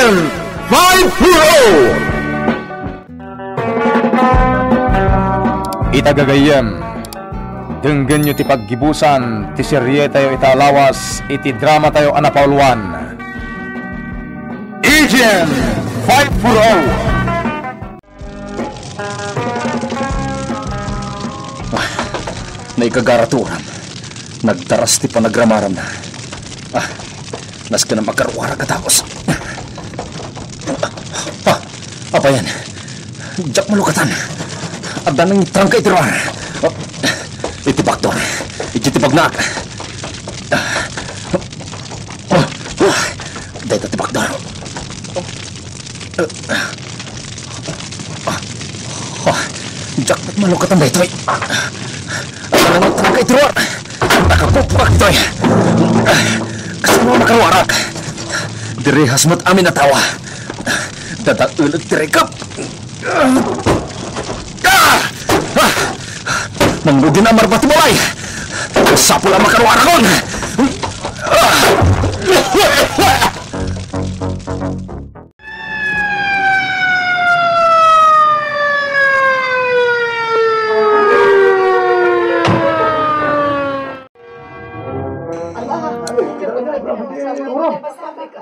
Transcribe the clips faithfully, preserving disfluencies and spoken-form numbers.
Five four oh! Ita gagayyem, denggenyo ti paggibusan ti serietayo ita a lawas iti dramatayo a napauluan, Agent five four oh. Ah, naikagara ti uram. Nagdaras ti panagramaramna. Ah, nasken a makaruarak a dagus. Ah, apayen. Diak malukatan. Adda nangtrangka iti ruar. Ah, iti bakdor. Iti ti bagnak. Ah, ah, ah, dayta ti bakdor. Ah, ah, diak met malukatan daytoy. Awan nangtrangka iti ruar. Nakapupukak ditoy. Kasano a makaruarak? Dirias met amin a tawa. Dadaeleg ti rikep. Ah! Ah! Mangngugin a marba ti balay. Sapul a makaruarakon. Ah!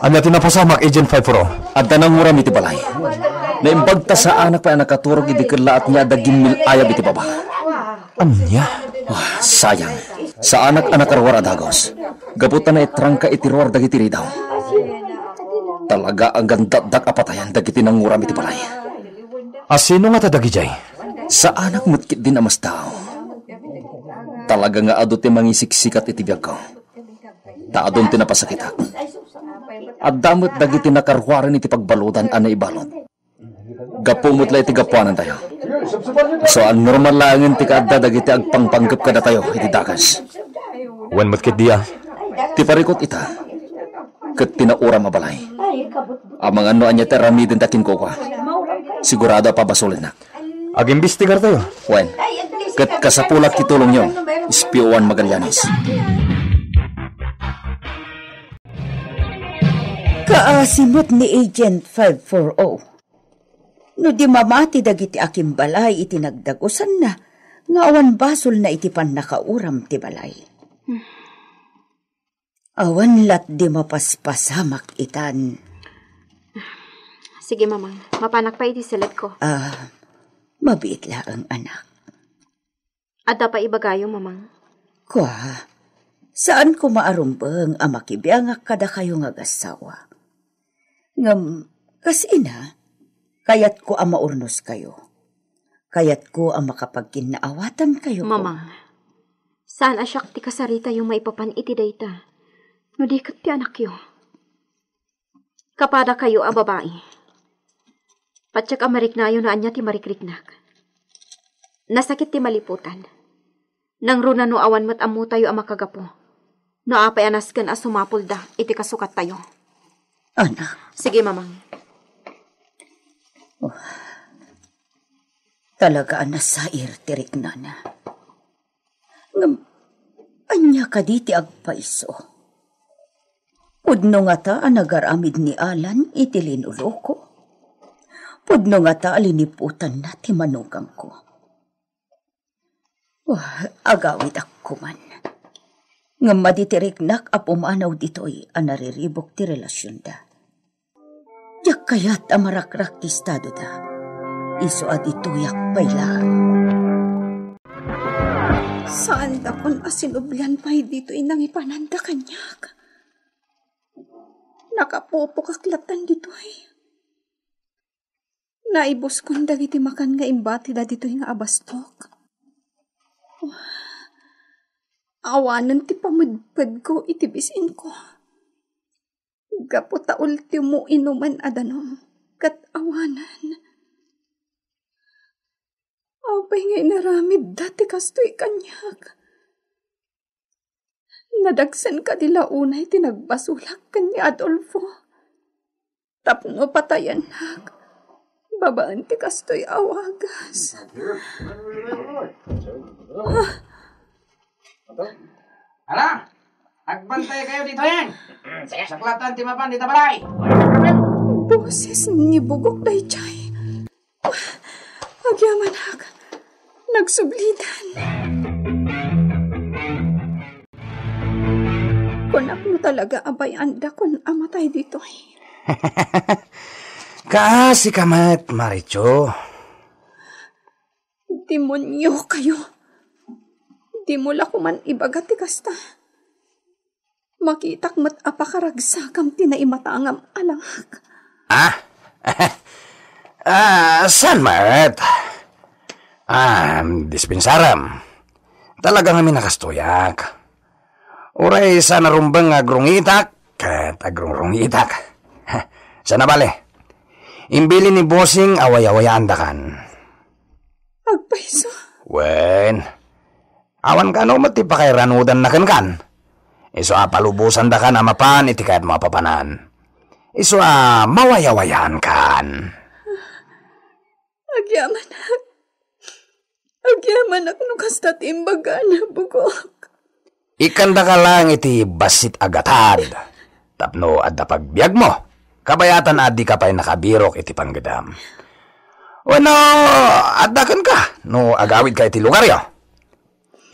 Ania ti napasamak, Agent five four oh? Adda nanguram iti balay. Naimbag ta saanak pay a nakaturog idi kellaat nga adda gimmil-ayab iti baba. Ania? Ah, sayang. Saanak a nakaruar a dagus. Gapu ta naitrangka iti ruar dagiti ridaw. Talaga a gandatdak a patayan dagiti nanguram iti balay. A sino ngata dagidiay? Saanak met ketdin a masdaaw. Talaga nga adu ti mangisiksikat iti biagko. Ta adun ti napasakitak. Adda met dagiti nakaruaren iti pagbaludan a naibalud. Gapu met la iti gapuanantayo. So, a normal laengen ti kaadda dagiti agpangpanggep kadatayo iti dakes. Wen met ketdi a. Ti parikut ita, ket ti nauram a balay. Amangan no ania ti aramidenta kenkuana. Sigurado a pabasolennak. Agimbestigartayo. Wen, ket kasapulak ti tulongyo, Espioan Magallanes. Kaasi met ni Agent five four oh. No di mamati dagiti akimbalay iti nagdagusanna, nga awan basolna iti pannakauram ti balay. Awan lat di mapaspasamak itan. Sige, Mamang. Mapanak pay iti seletko. Ah, mabiit laeng, anak. Adda pay ibagayo, Mamang? Kua, saan koma a rumbeng a makibiangak kadakayo nga agassawa. Ngem, kas ina, kayatko a maurnoskayo. Kayatko a makapagkinnaawatankayo. Mamang, saan a siak ti kasaritayo maipapan iti dayta, no di ket ti anakyo. Kapadakayo a babai, patiek a mariknayo no ania ti marikriknak. Nasakit ti maliputan. Nangruna no awan met ammotayo a makagapu. No apay a nasken a sumapulda iti kasukattayo. Anak. Sige, Mamang. Oh. Talaga a nasair ti riknana. Ngem, ania kadi ti agpayso? Pudno ngata a nagaramid ni Alan iti linuloko? Pudno ngata a liniputanna ti manugangko? Wah, agawidak koman. Ngem madi ti riknak a pumanaw ditoy a nariribuk ti relasionda. Diak kayat a marakrak ti estadoda. Isu a ditoyak pay laeng. Saan dakon a sinublian pay ditoy nangipananda kaniak. Nakapupokak latan ditoy. Naibuskon dagiti makan nga imbatida ditoy nga abastok. Awanen ti pamedpedko iti bisinko. Gapu ta ultimo inuman a danum, ket awanen. Apay nga inaramidda ti kastoy kaniak? Nadagsen kadi la unay ti nagbasolak ken ni Adolfo tapno patayennak babaen ti kastoy a wagas. Hala, agbantay kayo ditoyen. Saklatan ti mapan dita balay. Boses ni Bugok daydiay. Agyamanak, nagsublitan. Kunak no talaga a bay-andakon a matay ditoy. Kaasi ka met, Maricho. Demonio kayo. Dimo la koman ibaga ti kasta. Makitak met a pakaragsakam ti naimatangam a langak. Ah? Ah, saan met? Ah, dispensarem. Talaga ngamin a kastoyak. Uray saan a rumbeng nga agrungitak, ket agrungrungitak. Saan a bale? Imbilin ni Bossing a wayawayaandakan. Agpayso. Wen, awan kano met ti pakairanudanna kenkan. Isu a palubosandakan a mapan iti kayatmo a papanan. Isu a mawayawayaankan. Agyamanak. Agyamanak no kasta ti imbagana, Bugok. Ikkandaka laeng iti bassit a gatad. Tapno adda pagbiagmo, kabayatan a dika pay nakabirok iti panggedam. Wenno, adda kenka no agawidka iti lugaryo.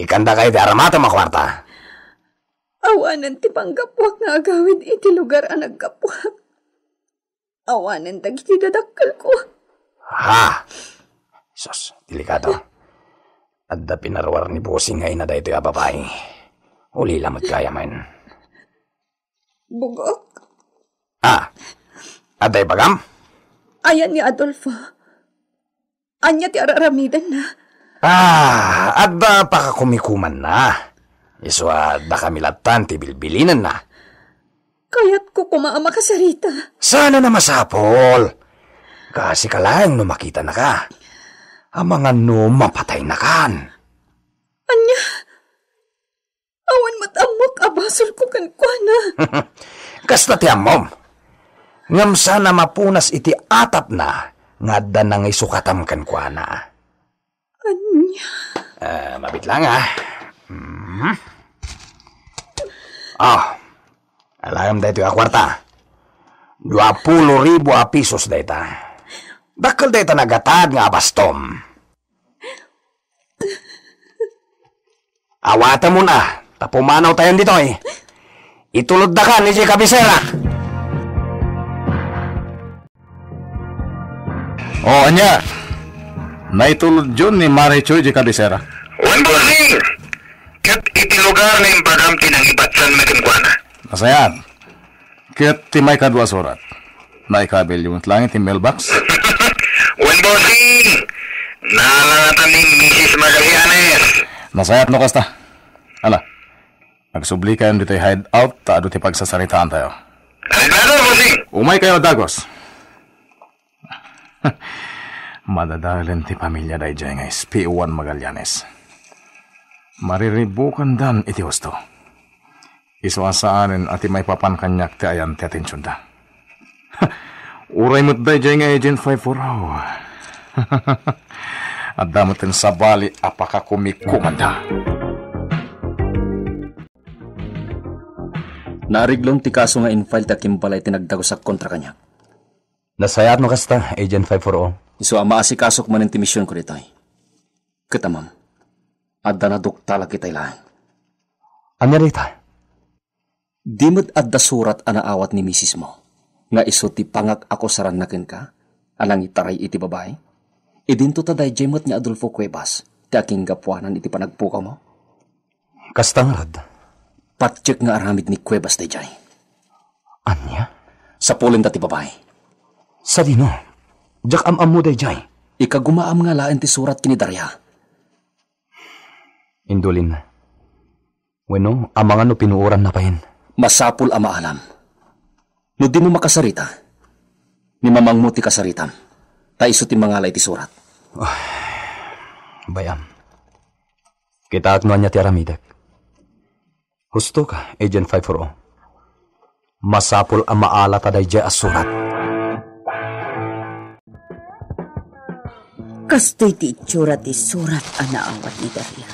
Ikkandaka iti aramatem a kuarta. Awanen ti panggapuak nga agawid iti lugar a naggapuak. Awanen dagiti dadakkelko. Ha? Sus, delikado. Adda pinaruar ni Bossing nga ina daytoy a babai. Ulila met gayamen. Bugok. Ah, adda ibagam? Ayan ni Adolfo. Ania ti ar-aramidenna? Ah, adda pakakumikumanna. Isu a adda kami lattan ti bilbilinenna. Kayatko koma a makasarita. Saan a masapul. Kaasi ka laeng no makitanaka. Amangan no mapataynakan. Ania? Awan met ammok a basolko kenkuana. Kasta ti ammom. Ngem saan a mapunas iti atapna nga adda nangisukatam kenkuana. Ania? Ah, mabit lang, ah. Mm. Ah, alayam daytoy a kuarta. Duapulo ribu a pisos dayta. Dakkel dayta nagatad nga abastom. Awatemon a, ta pumanawtayon ditoy. Ituloddakan idiay kabisera. O, ania? Naitulodyo ni Maricho idiay kabisera? Wen, Bossing! Ket iti lugar nga imbagam ti nangibatsanmi kenkuana. Nasayaat. Ket ti maikadua a surat, naikabilyo met laeng iti mailbox? Wen, Bossing! Naalatan ni Misis Magallanes. Nasayaat no kasta. Ala, agsublikayon ditoy hideout ta adu ti pagsasaritaantayo. Areglado, Bossing! Umaykayo a dagos. Madadaelen ti pamilia daydiay nga Espioan Magallanes. Mariribukandan iti husto. Isu a saanen a ti maipapan kaniak ti ayan ti atensionda. Uray met daydiay nga Agent five four oh. Adda met sabali a pakakumikumanda. Naareglom ti kaso nga in-file ti akimbalay ti nagdagusak kontra kaniak. Nasayaat no kasta, Agent five four oh. Isu a maasikasok manen ti misionko ditoy. Ket ammom, adda naduktalak itay laeng. Ania dayta? Di met adda surat a naawat ni misismo nga isu ti pangakakusaranna kenka a nangitaray iti babai? Idinto ta daydiay met ni Adolfo Cuevas ti akinggapuanan iti panagpukawmo? Kasta ngarud. Patiek nga aramid ni Cuevas daydiay. Ania? Sapulenda ti babai. Sadino? Diak am-ammo daydiay. Ikagumaam nga laeng ti surat ken ni Daria. Indulin. Wenno, amangan no pinuoranna payen. Masapul a maalam. No dimo makasarita, ni mamangmo ti kasaritam, ta isu ti mangala iti surat. Bay-am. Kitaek no ania ti aramidek. Husto ka, Agent five four oh. Masapul a maala ta daydiay a surat. Kastoy ti itsura ti surat a naawat ni Daria,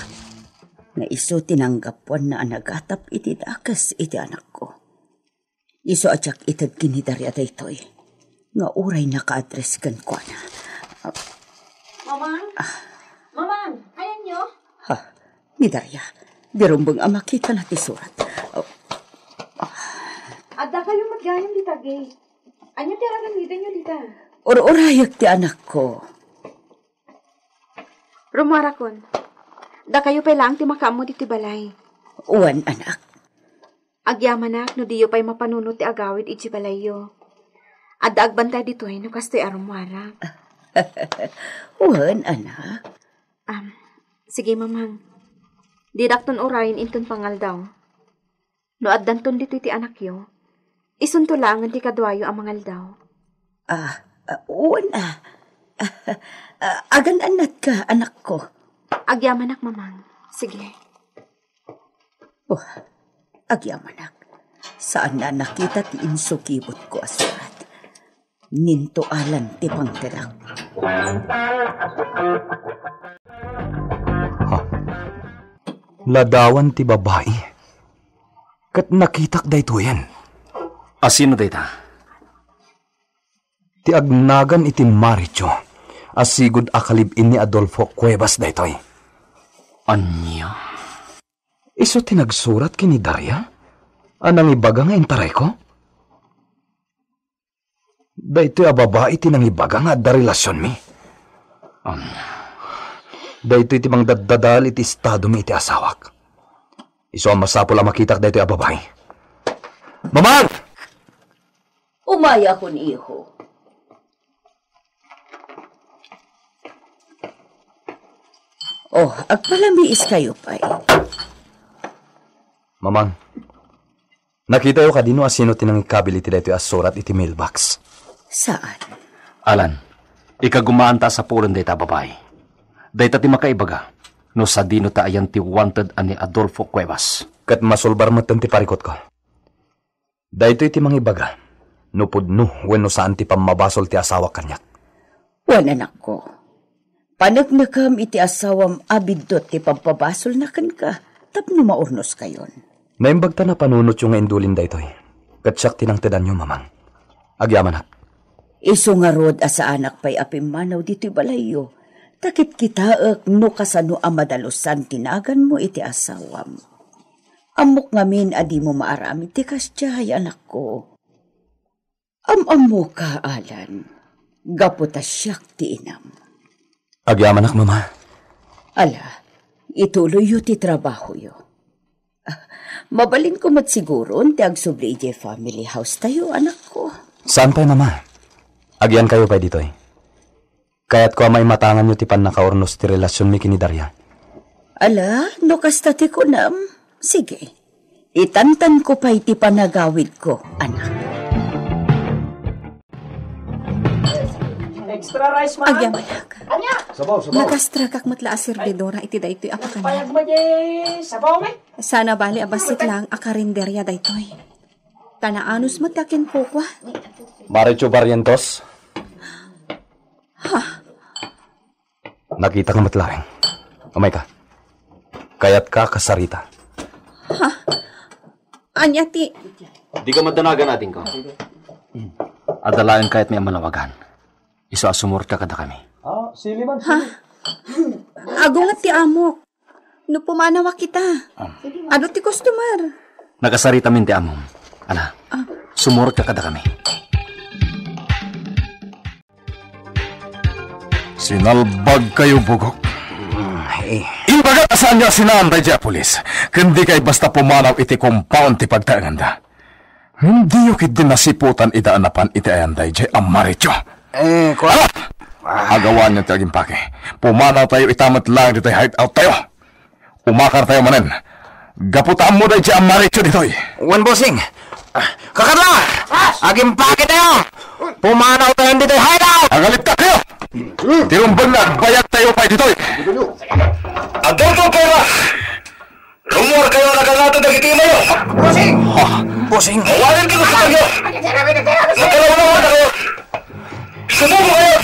nga isu ti nanggapuanna a nagatap iti dakes iti anakko. Isu a diak ited ken ni Daria daytoy. nga uray naka-address kenkuana. Mamang? Mamang, ayanyo? Ha? Ni Daria, di rumbeng a makitana ti surat. Oh. Adda kayo met gayam dita gate. Ania ti aramidennyo dita? Ur-urayek ti anakko. Rumuarakon. Dakayo pay laeng ti makaammo ditoy balay. Wen, anak. Agyamanak no diyo pay mapanunot ti agawid idiay balayyo. Adda agbantay ditoy no kastoy a rumuarak. Wen, anak. Am, sige, Mamang. Didakton urayen inton pangaldaw. No addanton ditoy ti anakyo, isunto laengen ti kaduayo a mangaldaw. Ah, ah, wen, ah. Ah, ah, agan-annatka, anakko. Agyamanak, Mamang. Sige. Oh, agyamanak. Saan a nakita ti insukibutko a surat. Ninto Alan ti pangtedak. Ha? Ladawan ti babai. Ket nakitak daytoyen. A sino dayta? Ti agnagan iti Maricho a sigud a kalib-in ni Adolfo Cuevas daytoy. Ania? Isu ti nagsurat ken ni Daria a nangibaga nga intarayko? Daytoy a babai ti nangibaga nga adda relasionmi. Um, daytoy ti mangdaddadael iti estadomi iti asawak. Isu a masapul a makitak daytoy a babai. Mamang! Umayakon, iho. Oh, agpalamiiskayo pay. Mamang, nakitayo kadi no asino ti nangikabil iti daytoy a surat iti mailbox? Saan? Alan, ikagumaanta a sapulen dayta a babai. Dayta ti makaibaga no sadino ta ayan ti wanted a ni Adolfo Cuevas. Ket masulbar metten ti parikutko. Daytoy ti mangibaga no pudno wenno saan ti pammabasol ti asawak kaniak. Wen, anakko, paneknekem iti asawam a biddut ti pagpabasolna kenka tapno maurnoskayon. Naimbag ta napanunotyo nga indulin daytoy, ket siak ti nangtedanyo, Mamang. Agyamanak. Isu ngarud a saanak pay a pimmanaw ditoy balayyo, ta kitkitaek no kasano a madalusan ti naganmo iti asawam. Ammok ngamin a dimo maaramid ti kasdiay, anakko. Am-ammoka, Alan, gapu ta siak ti inam. Agyamanak, Mama. Ala, ituloyyo ti trabahoyo. Ah, mabalinko met siguron ti agsubli idiay family house tayo, anakko. Saan pay, Mama? Agyankayo pay ditoy. Kayatko a maimatanganyo ti pannakaurnos ti relasionmi ken ni Daria. Ala, no kasta ti kunam, sige. Itantanko pay ti panagawidko, anak. Extra rice, man. Agyamanak. Ania? Sabaw, sabaw. Nagastragak met la a servidora iti daytoy a pakanak. Payag mo, di sabaw, man. Sana bali a bassit lang a karinderya daytoy. Ta naanus met ti akinkukua. Maricho Barrientos? Ha? Nakitak met laeng. Umayka. Kayatka a kasarita. Ha? Ania ti? Dika madanagan, adingko. Adda laeng kayatmi a malawagan. Isu a sumurot ka kadakami. Ah, sili man, ha? Sili. Agunget ti amok. No pumanaw a kita. Ah. Adu ti customer? Nakasaritamin ti amom. Ala, ah, sumurot ka kadakami. Sinalbag kayo, bugok. Mm, eh. Imbagak a saanyo a sinaan daydiay a pulis. Ken dikay basta pumanaw iti compound ti pagtaenganda. Ngem diyo ketdi nasiputan ida a napan iti ayan daydiay a Maricho. Eh, kua- Ah! Ah. Agawanyo ti agimpake. Pumanawtayo ita met laeng ditoy hideout tayo. Umakartayo manen. Gapu ta ammo daydiay a Maricho ditoy. Wen, bossing. Ah, kakadwa! Agimpaketayo! Pumanawtayo ditoy hideout! Agalipta kayo! Ti rumbeng nga agbayagtayo pay ditoy. Adolfo Cuevas! Rumuar kayo a nagangato dagiti imayo. Bossing! Ha? Bossing! Awanen ti gusto niyo! Magkalauna-una kayo! Sumubo kayo!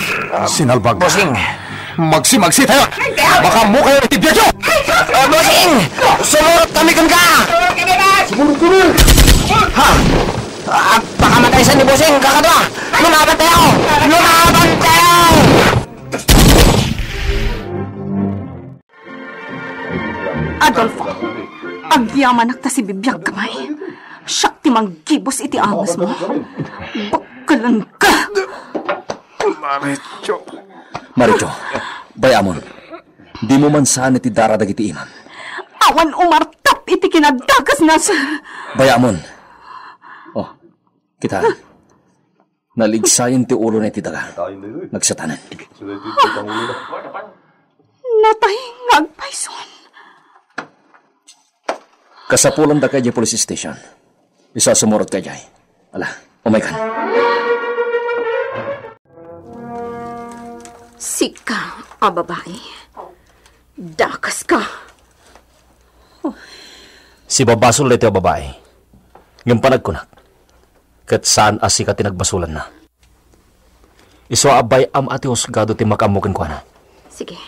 Sinalbag. Bossing! Magsimagsi tayo! Baka mo kayo iti biagyo! Ah, bossing! Sumurot kami kenka! Sumurot kami! Ha? Agpakamatay sa ni Bossing, kakadua! Lumaban tayo! Lumaban tayo! Adolfo, agyamanak ta sibibiagka pay. Siak ti manggibus iti angesmo. Bakkelanka! Maricho. Maricho, bay-amon. Dimo man saan iti dara dagiti imam. Awan umartap iti kinadakesna, sir. Bay-amon. Oh, kita. Naligsayen ti ulona iti daga. Nagsatanen. Natay nga agpayson. Kasapulanda ka idiay police station. Isu a sumurot ka idiay. Ala, umaykan. Sika a babai. Dakaska. Sibabasol daytoy a babai. Ngem panagkunak, ket saan a sika ti nagbasolanna. Isu a bay-am a ti husgado ti makaammo kenkuana. Sige.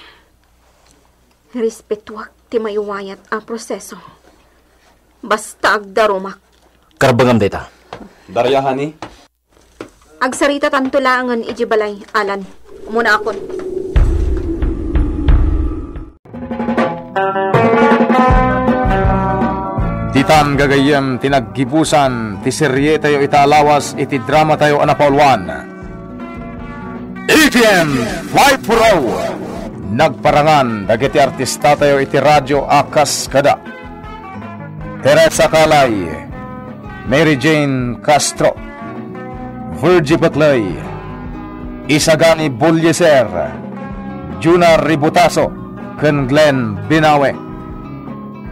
Respetuak ti maiwayat a proseso. Basta agdarumak. Karbengam dayta. Daria, honey. Agsaritatanto laengen idiay balay, Alan. Umunaakon. Ditan gagayyem ti naggibusan ti serietayo ita a lawas iti dramatayo a napauluan, A T M five four oh. Nagparangan dagiti artistatayo iti radio a kas kada: Teresa Calay, Mary Jane Castro, Virgie Paclay, Isagani Bullieser, Juna Ributaso, ken Glenn Binawe.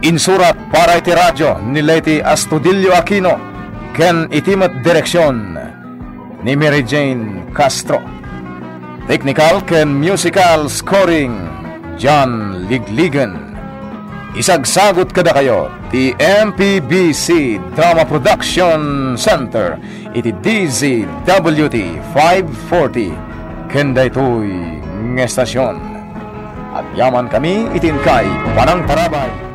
Insurat para iti radio ni Leti Astudillo Aquino ken iti met direksion ni Mary Jane Castro. Technical ken musical scoring, John Ligligan. Isagsagut kadakayo ti M P B C Drama Production Center iti D Z W T five forty ken daytoy nga estasion. Agyamankami iti inkay panangtarabay.